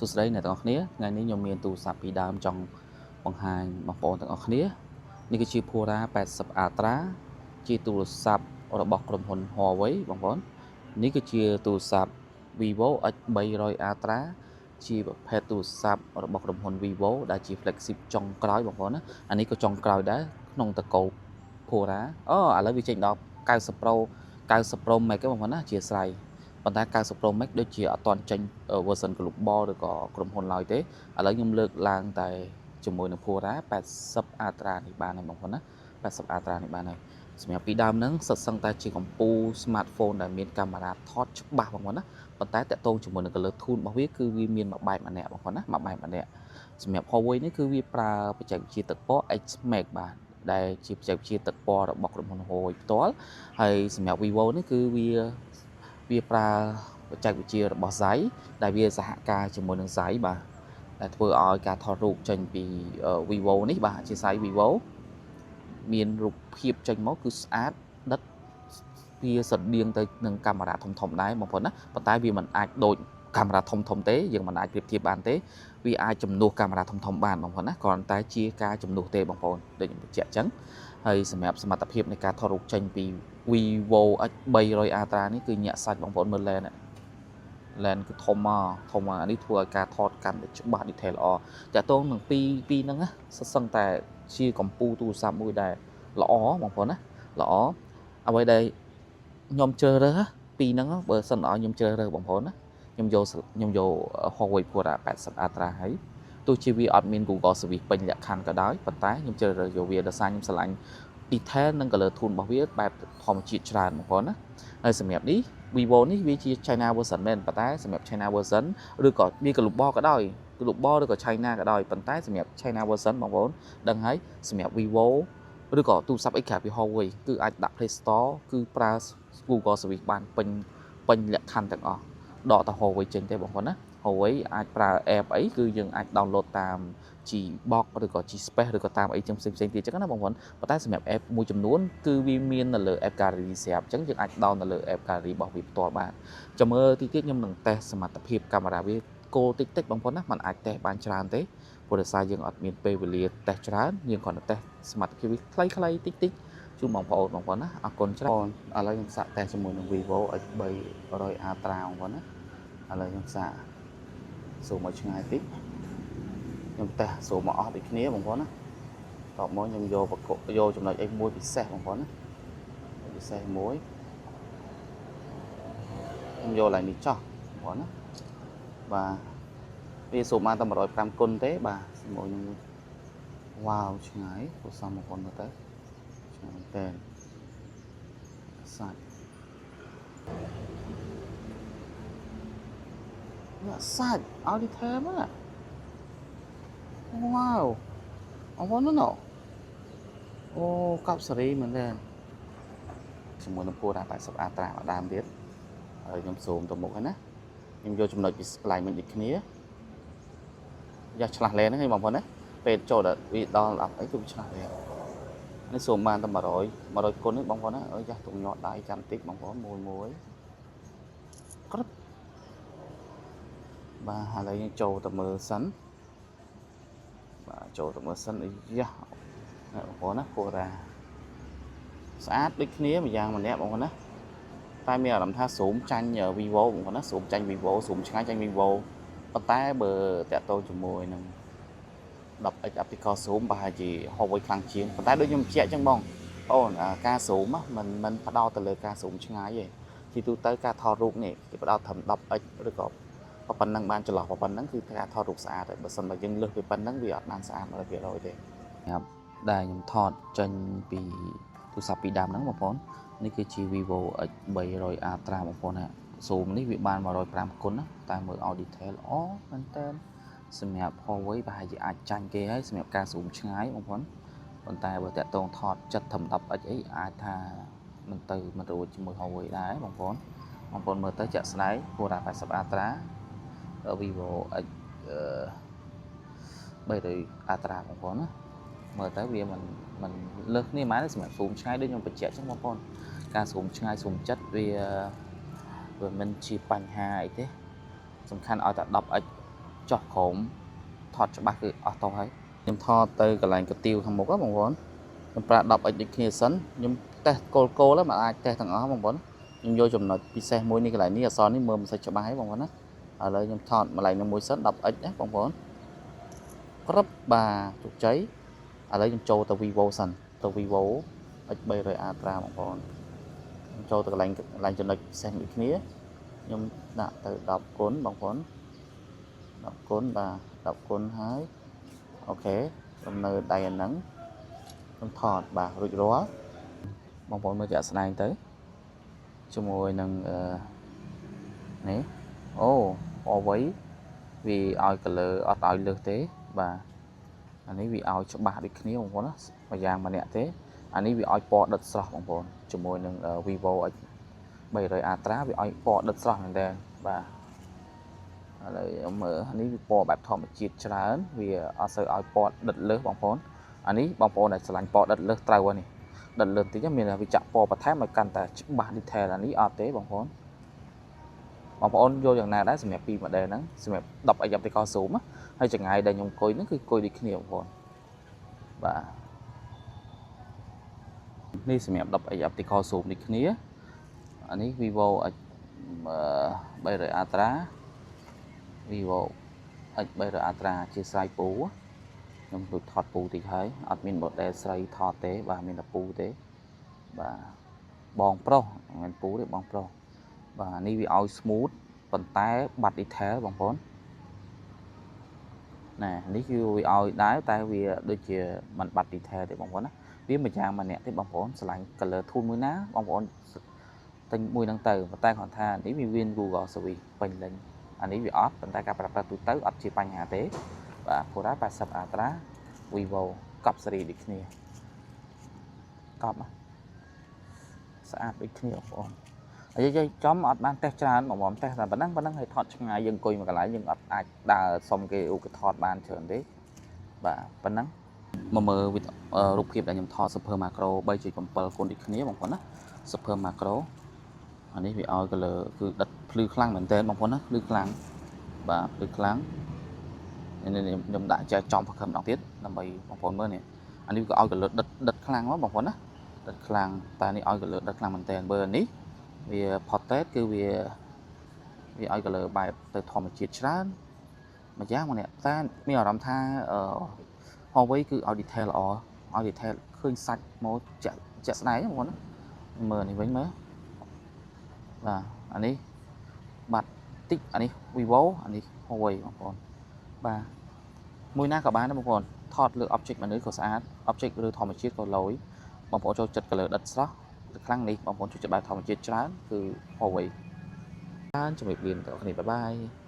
សួស្តីអ្នកទាំងអស់គ្នាថ្ងៃនេះខ្ញុំមានទូរស័ព្ទពីរដើមចង់បង្ហាញបងប្អូនទាំងអស់គ្នានេះគឺជា Pura 80 Ultra ជាទូរស័ព្ទរបស់ក្រុមហ៊ុន Huawei បងប្អូននេះគឺជាទូរស័ព្ទ Vivo X300 Ultra ជាប្រភេទទូរស័ព្ទរបស់ក្រុមហ៊ុន Vivo ដែលជា flagship ចុងក្រោយបងប្អូនណាអានេះក៏ចុងក្រោយដែរក្នុងតកូល Pura អូឥឡូវវាចេញដល់90 Pro 90 Pro Max ហ្នឹងបងប្អូនណាជាស្រ័យប៉ុន្តែ90 Pro Max ដូចជាអត់ទាន់ចេញ version global ឬក៏ក្រុមហ៊ុនឡើយទេឥឡូវខ្ញុំលើកឡើងតែជាមួយនឹង Pura 80 Ultra នេះបានហើយបងប្អូនណា80 Ultra នេះបានហើយសម្រាប់ពីដើមហ្នឹងសិតសឹងតែជាកម្ពូល smartphone ដែលមានកាមេរ៉ាថតច្បាស់បងប្អូនណាប៉ុន្តែតាក់ទងជាមួយនឹង color tone របស់វាគឺវាមានមួយបែបម្នាក់បងប្អូនណាមួយបែបម្នាក់សម្រាប់ Huawei នេះគឺវាប្រើបច្ចេកវិទ្យាទឹកពណ៌ XMAX បាទដែលជាបច្ចេកវិទ្យាទឹកពណ៌របស់ក្រុមហ៊ុន Huawei ផ្ទាល់ហើយសម្រាប់ Vivo នេះគឺវាប្រើបច្ចេកវិទ្យារបស់ Zeiss ដែលវាសហការជាមួយនឹង Zeiss បាទដែលធ្វើឲ្យការថតរូបចេញពី Vivo នេះបាទជា Zeiss Vivo មានរូបភាពចេញមកគឺស្អាតដិតវាស្រដៀងទៅនឹងកាមេរ៉ាធំធំដែរបងប្អូនណាប៉ុន្តែវាមិនអាចដូចកាមេរ៉ាធំធំទេយើងមិនអាចប្រៀបធៀបបានទេវាអាចជំនួសកាមេរ៉ាធំធំបានបងប្អូនណាគ្រាន់តែជាការជំនួសទេបងប្អូនដូចខ្ញុំបញ្ជាក់អញ្ចឹងហើយសម្រាប់សមត្ថភាពនៃការថតរូបចេញពី Vivo X300 Ultra នេះគឺញាក់សាច់បងប្អូនមើល lens lens គឺធំមកធំមកអានេះធ្វើឲ្យការថតកាន់តែច្បាស់ detail ល្អតាក់ទងនឹងពីរពីរហ្នឹងណាសិតសឹងតែជាកម្ពូលទូរស័ព្ទមួយដែលល្អបងប្អូនណាល្អអ្វីដែលខ្ញុំជ្រើសរើសពីរហ្នឹងបើសិនឲ្យខ្ញុំជ្រើសរើសបងប្អូនណាខ្ញុំយក Huawei Pura 80 Ultra ហើយទោះជាវាអត់មាន Google Service ពេញលក្ខខណ្ឌក៏ដោយប៉ុន្តែខ្ញុំជ្រើសរើសយកវាដោយសារខ្ញុំស្រឡាញ់ detail និង color tone របស់វាបែបធម្មជាតិច្រើនបងប្អូនណាហើយសម្រាប់នេះ Vivo នេះវាជា China version មែនប៉ុន្តែសម្រាប់ China version ឬក៏វា global ក៏ដោយ global ឬក៏ China ក៏ដោយប៉ុន្តែសម្រាប់ China version បងប្អូនដឹងហើយសម្រាប់ Vivo ឬក៏ទូរស័ព្ទអីក្រៅពី Huawei គឺអាចដាក់ Play Store គឺប្រើ Google Service បានពេញពេញលក្ខខណ្ឌទាំងអស់ដកតែ Huawei ចេញទេបងប្អូនណា Huawei អាចប្រើ app អីគឺយើងអាច download តាម Gbox ឬក៏ G Space ឬក៏តាមអីចឹងផ្សេងៗទៀតចឹងណាបងប្អូនប៉ុន្តែសម្រាប់ app មួយចំនួនគឺវាមាននៅលើ app gallery ស្រាប់អញ្ចឹងយើងអាច down នៅលើ app gallery របស់វាផ្ទាល់បានចាំមើលទីទៀតខ្ញុំនឹងតេស្តសមត្ថភាពកាមេរ៉ាវាគោលតិចតិចបងប្អូនណាมันអាចតេស្តបានច្រើនទេព្រោះដោយសារយើងអត់មានពេលវេលាតេស្តច្រើនយើងគ្រាន់តែតេស្តសមត្ថភាពវាខ្លីៗតិចតិចជូនបងប្អូនបងប្អូនណាអរគុណច្រើនឥឡូវខ្ញុំសាកតេស្តជាមួយនឹង Vivo X300 Ultra បងប្អូនណាឥឡូវខ្ញុំសាក zoom ឲ្យឆ្ងាយតិចខ្ញុំតេស្ត zoom មកអស់ដូចគ្នាបងប្អូនណាតបមកខ្ញុំយកបកយកចំណុចអីមួយពិសេសបងប្អូនណាពិសេសមួយខ្ញុំយកឡើងនេះចោះបងប្អូនណាបាទវា zoom បានតែ105គុណទេបាទជាមួយនឹងវ៉ាវឆ្ងាយគួរសមបងប្អូនមើលទៅឆ្ងាយមែនតើសាច់ញាក់សាច់ឲ្យ detail មកវ៉ាវបងប្អូននោះអូកប់សេរីមែនតើជាមួយនឹង Pura 80 Ultra មួយដើមទៀតហើយខ្ញុំ zoom ទៅមុខហើយណាខ្ញុំយកចំណុចពីកន្លែងមិញដូចគ្នាយ៉ាឆ្លាស់ lens ហ្នឹងឯងបងប្អូនណាពេលចូលដល់វាដល់អត់អីគឺវាឆ្លាស់ lens នេះ zoom បានតែ100 100គុណនេះបងប្អូនណាអើយយ៉ាទុំញាត់ដៃចាំតិចបងប្អូនមួយមួយក្រឹបបាទឥឡូវយើងចូលទៅមើលសិនបាទចូលទៅមើលសិនអាយ៉ាបងប្អូនណា Pura ស្អាតដូចគ្នាម្យ៉ាងម្នាក់បងប្អូនណាតែមានអារម្មណ៍ថា zoom ចាញ់ Vivo បងប្អូនណា zoom ចាញ់ Vivo zoom ឆ្ងាយចាញ់ Vivo ប៉ុន្តែបើតាក់ទងជាមួយនឹង 10x optical zoom ប្រហែលជា Huawei ខ្លាំងជាងប៉ុន្តែដូចខ្ញុំបញ្ជាក់អញ្ចឹងបងអូនការ zoom មិនផ្ដោតទៅលើការ zoom ឆ្ងាយទេជាទូទៅការថតរូបនេះគេផ្ដោតត្រឹម 10x ឬក៏ប៉ុណ្ណឹងបានចន្លោះប៉ុណ្ណឹងគឺការថតរូបស្អាតហើយបើសិនបើយើងលើសពីប៉ុណ្ណឹងវាអត់បានស្អាត100%ទេครับដែលខ្ញុំថតចេញពីទូរស័ព្ទពីរដើមហ្នឹងបងប្អូននេះគឺជា Vivo X300 Ultra បងប្អូនណា zoom នេះវាបាន105គុណណាតែមើលឲ្យ detail ល្អមែនតើសម្រាប់ Huawei ប្រហែលជាអាចចាញ់គេហើយសម្រាប់ការ zoom ឆ្ងាយបងប្អូនប៉ុន្តែបើតាក់ទងថតចិត្តត្រឹម 10x អីអាចថាមិនទៅមិនរួចជាមួយ Huawei ដែរបងប្អូនបងប្អូនមើលទៅជាក់ស្ដែង Pura 80 Ultra Vivo X 300 Ultra បងប្អូនណាមើលទៅវាមិនលើសគ្នាហ្មងសម្រាប់ zoom ឆ្ងាយដូចខ្ញុំបញ្ជាក់ចឹងបងប្អូនការ zoom ឆ្ងាយ zoom ចិត្តវាមិនជាបញ្ហាអីទេសំខាន់ឲ្យតែ 10x ចុះក្រោមថតច្បាស់គឺអស់តោះហើយខ្ញុំថតទៅកន្លែងកាទៀវខាងមុខបងប្អូនខ្ញុំប្រើ 10x ដូចគ្នាសិនខ្ញុំតេស្តគោលគោលមិនអាចតេស្តទាំងអស់បងប្អូនខ្ញុំយកចំណុចពិសេសមួយនេះកន្លែងនេះអក្សរនេះមើលមិនសូវច្បាស់ទេបងប្អូនណាឥឡូវខ្ញុំថតម្លែងនឹងមួយសិន 10x ណាបងប្អូនក្រឹបបាទជោគជ័យឥឡូវខ្ញុំចូលទៅ Vivo សិនទៅ Vivo X 300 Ultra បងប្អូនខ្ញុំចូលទៅកន្លែងកន្លែងចំណុចពិសេសមួយគ្នាខ្ញុំដាក់ទៅ10គុណបងប្អូន10គុណបាទ10គុណហើយ OK ខ្ញុំនៅដៃអាហ្នឹងខ្ញុំថតបាទរួចរាល់បងប្អូនមើលជាក់ស្ដែងទៅជាមួយនឹងអឺនេះអូ Huawei វាឲ្យ color អត់ឲ្យលើសទេបាទអានេះវាឲ្យច្បាស់ដូចគ្នាបងប្អូនណាមួយយ៉ាងម្នាក់ទេអានេះវាឲ្យពណ៌ដិតស្រស់បងប្អូនជាមួយនឹង Vivo X 300 Ultra វាឲ្យពណ៌ដិតស្រស់មែនតើបាទឥឡូវខ្ញុំមើលនេះវាពណ៌បែបធម្មជាតិច្រើនវាអត់សូវឲ្យពណ៌ដិតលើសបងប្អូនអានេះបងប្អូនដែលស្រឡាញ់ពណ៌ដិតលើសត្រូវហើយនេះដិតលើសបន្តិចមានវាចាក់ពណ៌បន្ថែមឲ្យកាន់តែច្បាស់ detail អានេះអត់ទេបងប្អូនបងប្អូនយល់យ៉ាងណាដែរសម្រាប់ពី model ហ្នឹងសម្រាប់ 10x optical zoom ហើយចង្ងាយដែលខ្ញុំអង្គុយហ្នឹងគឺអង្គុយដូចគ្នាបងប្អូនបាទនេះសម្រាប់ 10x optical zoom ដូចគ្នាអានេះ Vivo X 300 Ultra Vivo X 300 Ultra ជាស្រ័យពូខ្ញុំដូចថតពូតិចហើយអត់មាន model ស្រីថតទេបាទមានតែពូទេបាទបងប្រុសមិនមែនពូទេបងប្រុសបាទនេះវាឲ្យ smooth ប៉ុន្តែបាត់ detail បងប្អូនណែនេះគឺវាឲ្យដែរតែវាដូចជាមិនបាត់ detail ទេបងប្អូនណាវាមួយយ៉ាងម្នាក់ទេបងប្អូនស្រឡាញ់ color tone មួយណាបងប្អូនទិញមួយហ្នឹងទៅប៉ុន្តែគ្រាន់ថានេះវាមាន Google Service ពេញលេញអានេះវាអត់ប៉ុន្តែការប្រើប្រាស់ទូទៅអត់ជាបញ្ហាទេបាទ Pura 80 Ultra Vivo កប់សេរីដូចគ្នាកប់ស្អាតដូចគ្នាបងប្អូនហើយយាយចំអត់បានតេស្តច្រើនបងប្អូនតេស្តតែប៉ុណ្ណឹងប៉ុណ្ណឹងហើយថតឆ្ងាយយើងអង្គុយមួយកន្លែងយើងអត់អាចដើរសុំគេឧបថតបានច្រើនទេបាទប៉ុណ្ណឹងមកមើលវីដេអូរូបភាពដែលខ្ញុំថត Super Macro 3.7គុណដូចគ្នាបងប្អូនណា Super Macro អានេះវាឲ្យ color គឺដិតភ្លឺខ្លាំងមែនតើបងប្អូនណាភ្លឺខ្លាំងបាទភ្លឺខ្លាំងនេះខ្ញុំដាក់ចែកចំផខឹមម្ដងទៀតដើម្បីបងប្អូនមើលនេះអានេះវាក៏ឲ្យ color ដិតដិតខ្លាំងមកបងប្អូនណាដិតខ្លាំងតែនេះឲ្យ color ដិតខ្លាំងមែនតើបើនេះវា portrait គឺវាវាឲ្យ color បែបទៅធម្មជាតិច្រើនមួយយ៉ាងម្នាក់តែមានអារម្មណ៍ថាអឺ Huawei គឺឲ្យ detail ល្អឲ្យ detail ឃើញសាច់មកជាក់ជាក់ស្ដែងបងប្អូនណាមើលនេះវិញមើលបាទអានេះបាត់តិចអានេះ Vivo អានេះ Huawei បងប្អូនបាទមួយណាក៏បានដែរបងប្អូនថតលើ object មនុស្សក៏ស្អាត object ឬធម្មជាតិក៏លយបងប្អូនចូលចិត្ត color ដិតស្រស់ខ្លាំងនេះបងប្អូនចូលចិត្តបែបធម្មជាតិច្រើនគឺ Huawei បានជំរាបលាអ្នកគ្នាbye bye.